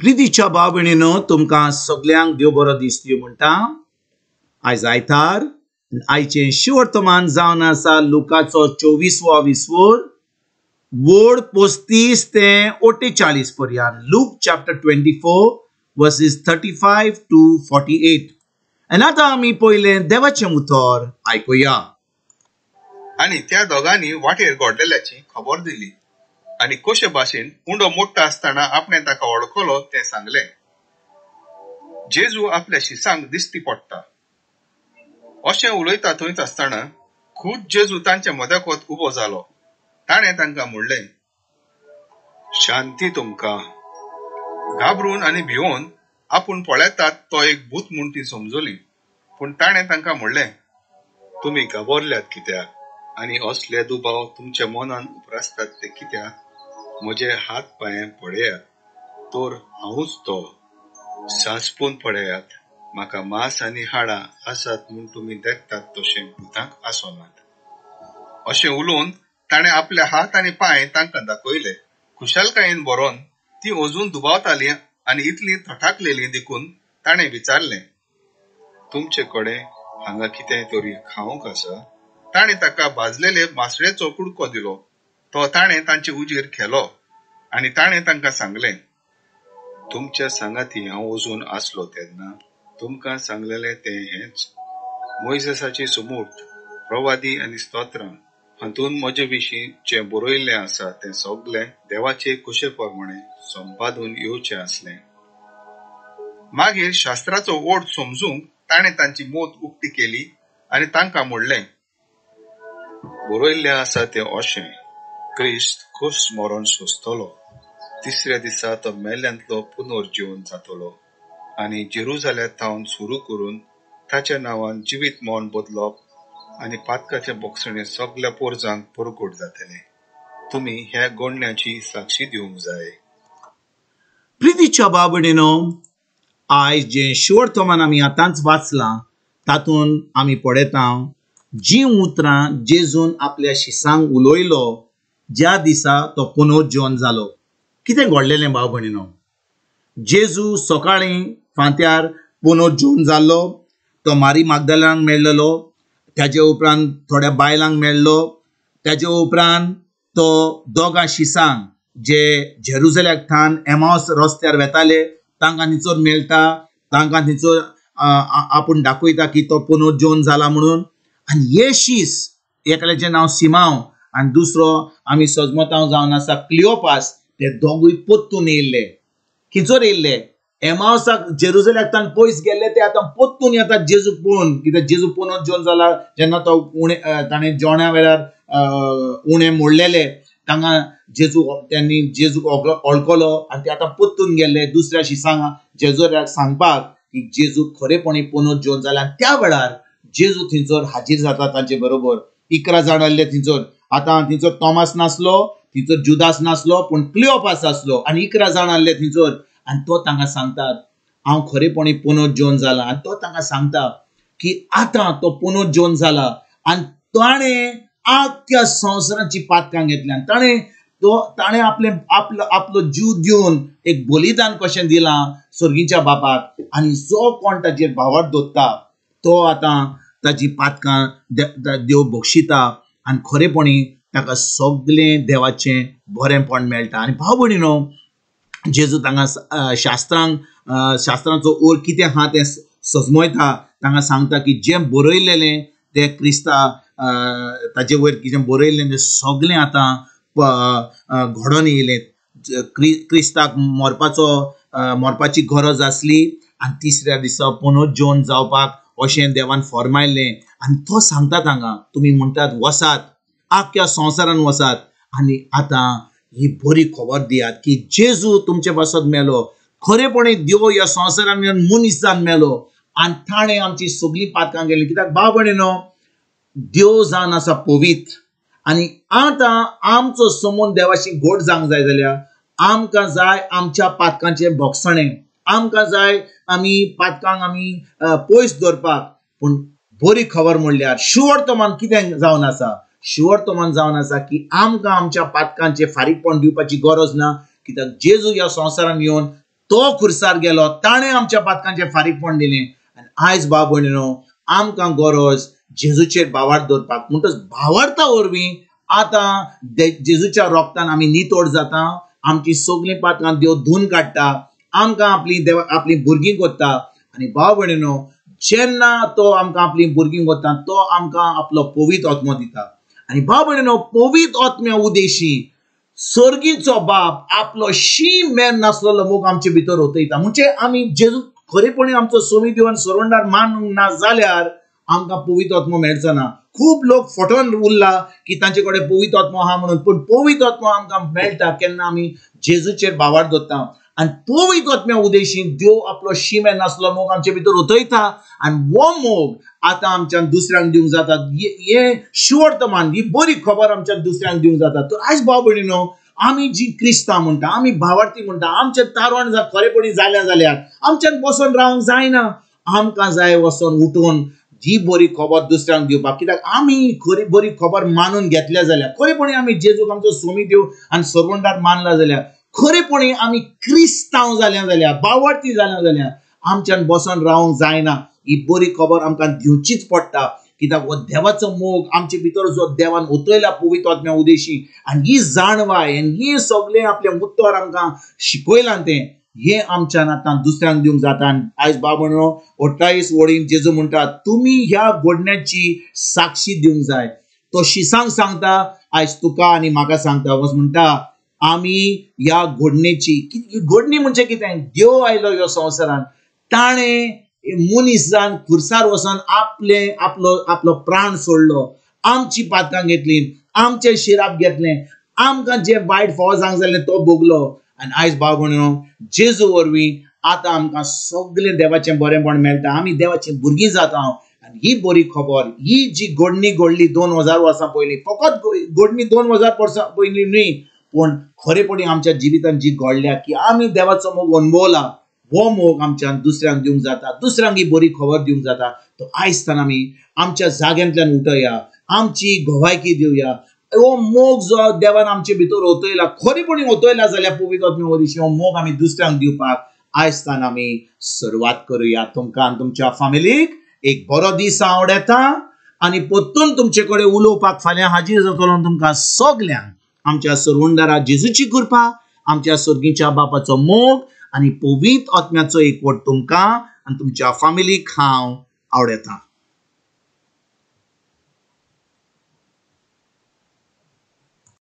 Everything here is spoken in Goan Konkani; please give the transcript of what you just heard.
प्रितीच्या भाव भयणीनो, तुमकां सगल्यांक देव बरो दीस दिवं म्हणटा. आयज आयतार, आयचें शिवर्तमान जावन आसा लुकाचो 24वो विस्वोर वोड 35 ते 48 पर्यंत. Look chapter 24 versus 35 to 48. आनी आतां आमी पयलें देवाचें उतर आयकुया. आनी त्या दोगांनी वाटेर घडलेल्याची खबर दिली आनी कशे भाशेन उंडो मोडटा आसतना आपणें ताका वळखलो तें सांगलें. जेजू आपल्या शिसांक दिश्टी पडटा अशें उलयता थंयच आसतना खूद जेजू तांच्या मदकत उबो जालो. ताणें तांकां म्हणलें, शांती तुमकां. घाबरून आनी भिवन आपूण पळयतात तो एक भूत म्हूण ती समजली. पूण ताणें तांकां म्हणलें, तुमी घाबरल्यात कित्याक आनी असले दुबाव तुमच्या मनान उप्रासतात ते कित्याक? म्हजे हात पांय पळयात, तर हांवूच तो. सांसपून पळयात, म्हाका मांस आनी हाडां आसात म्हूण तुमी देखतात तशें भुतांक आसनात. अशें उलोवन ताणें आपले हात आनी पांय तांकां दाखयले. खुशालकायेन बरोवन ती अजून दुबावताली आनी इतली थटाकलेली देखून ताणें विचारलें, तुमचे कडेन हांगा कितें तरी खावंक आसा? ताणें ताका भाजलेले मासळेचो कुडको दिलो. तो ताणें तांचे उजेर खेलो आनी ताणें तांकां सांगलें, तुमच्या सांगाती हांव अजून आसलो तेन्ना तुमकां सांगलेलें तें हेंच. मोयजेसाची सुमूट, प्रवादी आनी स्तोत्रां हातूंत म्हजे विशीं जें बरयल्लें आसा तें सगलें देवाचे कुशे प्रमाणे संपादून येवचें आसलें. मागीर शास्त्राचो ओड समजूंक ताणें तांची मोत उक्ती केली आनी तांकां म्हणलें, बरयल्लें आसा तें अशें, क्रिस्त खोस मरण सोंसतलो, तिसऱ्या दिसा तो मेल्ल्यांतलो पुनर्जीवन जातलो आनी जेरुजाल्या थावन सुरू करून ताच्या नांवान जिवीत मन बदलप आनी पातकाचे बोगसणे सगल्या पोरजांक परगट जातले. तुमी ह्या गोडण्याची साक्षी दिवंक जाय. प्रितीच्या भाव भयणीनो, आयज जें शिवर्तमान आमी आतांच वाचलां तातूंत आमी पळयता जीं उतरां जेजून आपल्या शिसांक उलयलो ज्या दिसा तो पुनर्जीवन जालो. कितें घडलेलें भाव भयणीनो? जेजू सकाळीं फांत्यार पुनर्जीवन जाल्लो, तो मारी मागदालांक मेळ्ळलो, ताजे उपरांत थोड्या बायलांक मेळ्ळो, ताजे उपरांत तो दोगां शिसांक जे जेरुजल्याक थान एमावस रस्त्यार वेताले तांकां थंयसर मेळटा, तांकां थंयसर आपूण दाखयता की तो पुनर्जीवन जाला म्हणून. आनी हे शीस एकल्याचें नांव सिमांव आनी दुसरो आमी सजमतांव जावन आसा क्लियोपास, ते दोगूय पोत्तून येयल्ले. खंयसर येयल्ले? एमावसाक जेरुजल्याक तान पयस गेल्ले, ते आतां पोत्तून येतात जेजूक पळोवन, कित्याक जेजू पुनर्जीवन जाला. जेन्ना तो उणें ताणें जेवणा वेळार उणें मोडलेले तांकां जेजू त्यांनी जेजूक वळखलो आनी ते आतां पोत्तून गेल्ले दुसऱ्या शिसांक जेजूक सांगपाक की जेजू खरेपणी पुनर्जीवन जाला. आनी त्या वेळार जेजू थंयसर हाजीर जाता तांचे बरोबर. 11 जाण आसले थंयसर. आतां थंयसर तॉमास नासलो, थंयसर जुदास नासलो, पूण क्लियोपास आसलो आनी 11 जाण आसले थंयसर. आनी तो तांकां सांगतात, हांव खरेपणी पुनर्जीवन जाला. आनी तो तांकां सांगता की आतां तो पुनर्जीवन जाला आनी ताणें आख्ख्या संवसाराची पातकां घेतल्या. ताणें ताणें आपले आपलो आपलो जीव दिवन एक बलिदान कशें दिलां सर्गीच्या बापाक. आनी जो कोण ताचेर भावार्थ दवरता तो आतां ताची पातकां देव बक्षिता आनी खरेपणी ताका सगलें देवाचें बरेंपण मेळटा. आनी भाव भयणीनो, जेजू तांकां शास्त्रांक शास्त्रांचो ओर कितें आहा तें सजमयता. तांकां सांगता की जें बरयलेलें तें क्रिस्ता ताजे वयर कितें बरयल्लें तें सगलें आतां घडोवन येयलें. क्रिस्ताक मरपाचो मरपाची गरज आसली आनी तिसऱ्या दिसा पुनर्जीवन जावपाक अशें देवान फॉर्मायल्लें. आनी तो सांगता तांकां, तुमी म्हणटात वसात, आख्ख्या संवसारान वसात आनी आतां ही बरी खबर दियात की जेजू तुमचे पासत मेलो, खरेपणी देव ह्या संवसारान येवन मनीस जावन मेलो आनी ताणें आमची सगळीं पातकां गेली. कित्याक भाव भयणीनो, देव जावन आसा पवित्र आनी आतां आमचो समून देवाशी गोड जावंक जाय जाल्यार आमकां जाय आमच्या पातकांचें भोगसणें, आमकां जाय आमी पातकांक आमी पयस दवरपाक. पूण बरी खबर म्हणल्यार शिवर्तमान कितें जावन आसा? शिवर्तमान जावन आसा की आमकां आमच्या पातकांचें फारीकपण दिवपाची गरज ना, कित्याक जेजू ह्या संवसारान येवन तो खुर्सार गेलो, ताणें आमच्या पातकांचें फारीकपण दिलें. आनी आयज भाव भयणीनो आमकां गरज जेजूचेर भावार्थ दवरपाक. म्हणटच भावार्था वरवीं आतां जेजूच्या रोगतान आमी नितोड जाता, आमची सगळीं पातकां देव धुवन काडटा, आमकां आपली देव आपली भुरगीं करता. आनी भाव भयणीनो जेन्ना तो आमकां आपली भुरगीं करता तो आमकां आपलो पवित्र आत्मो दिता. आनी भाव भयणीनो पवित्र आत्म्या उदेशी सर्गीचो बाप आपलो शीम मेर नासलेलो मोग आमचे भितर ओतयता. म्हणजे आमी जेजू खरेपणी आमचो सोमी देव आनी सरवंडार मानूंक ना जाल्यार आमकां पवित्र आत्मो मेळचो ना. खूब लोक फटोवन उरला की तांचे कडेन पवित्र आत्मो आहा म्हणून, पूण पवित्र आत्मो आमकां मेळटा केन्ना आमी जेजूचेर भावार्थ दवरता. आनी पवित्र आत्म्या उदेशी देव आपलो शीम मेर नासलो मोग आमचे भितर ओतयता आनी हो मोग आतां आमच्यान दुसऱ्यांक दिवंक जाता. हें शुवर्तमान, ही बरी खबर आमच्यान दुसऱ्यांक दिवंक जाता. तर आयज भाव भयणीनो आमी जी क्रिस्तांव म्हणटा, आमी भावार्थी म्हणटा, आमचें तारवण खरेपणी जाल्या जाल्यार आमच्यान बसोन रावंक जायना. आमकां जाय वचोन उठून ही बरी खबर दुसऱ्यांक दिवपाक. कित्याक आमी खरी बरी खबर मानून घेतल्या जाल्यार, खरेपणी आमी जेजूक आमचो सोमी देव आनी सरवंडार मानला जाल्यार, खरेपणी आमी क्रिस्तांव जाल्या जाल्यार, भावार्थी जाल्या जाल्यार आमच्यान बसोन रावंक जायना. ही बरी खबर आमकां दिवचीच पडटा. कित्याक हो देवाचो मोग आमचे भितर जो देवान ओतयला पवित्र आत्म्या उदेशी, आनी ही जाणवाय आनी ही सगळें आपलें उत्तर आमकां शिकयलां तें हें आमच्यान आतां दुसऱ्यांक दिवंक जाता. आनी आयज बाबा 28 वळीन जेजू म्हणटा तुमी ह्या घडण्याची साक्षी दिवंक जाय. तो शिसांक सांगता, आयज तुका आनी म्हाका सांगता. वच म्हणटा आमी ह्या घडणेची, घडणी म्हणजे कितें, देव आयलो ह्या संवसारान, ताणें मनीस जावन खुर्सार वचोन आपले आपलो आपलो प्राण सोडलो, आमची पातकां घेतली, आमचें शिराप घेतलें, आमकां जें वायट फावो जावंक जालें तो भोगलो. आनी आयज भाव भयणीनो जेजू वरवीं आतां आमकां सगळें देवाचें बरेंपण मेळटा, आमी देवाचीं भुरगीं जाता. आनी ही बरी खबर, ही जी घडणी घडली 2000 वर्सां पयलीं, फकत घडणी 2000 वर्सां पयलीं न्हय, पूण खरेपणी आमच्या जिवितांत जी घडल्या की आमी देवाचो मोग अणभवला, हो मोग आमच्यान दुसऱ्यांक दिवंक जाता, दुसऱ्यांक ही बरी खबर दिवंक जाता. तो आयज आमी आमच्या जाग्यांतल्यान उठया, आमची गवायकी दिवया. हो मोग जो देवान आमचे भितर ओतयला, खरेपणी ओतयला जाल्यार पवित्र आत्म्या वरवीं हो मोग आमी दुसऱ्यांक दिवपाक आयज आमी सुरवात करुया. तुमकां आनी तुमच्या फामिलीक एक बरो दीस आवडटा आनी परतून तुमचे कडेन उलोवपाक फाल्यां हाजीर जातलो. तुमकां सगल्यांक आमच्या सरवंडारा जेजूची कृपा, आमच्या सर्गीच्या बापाचो मोग आनी पवित्र आत्म्याचो एकवट तुमकां आनी तुमच्या फामिलीक हांव आवडटा.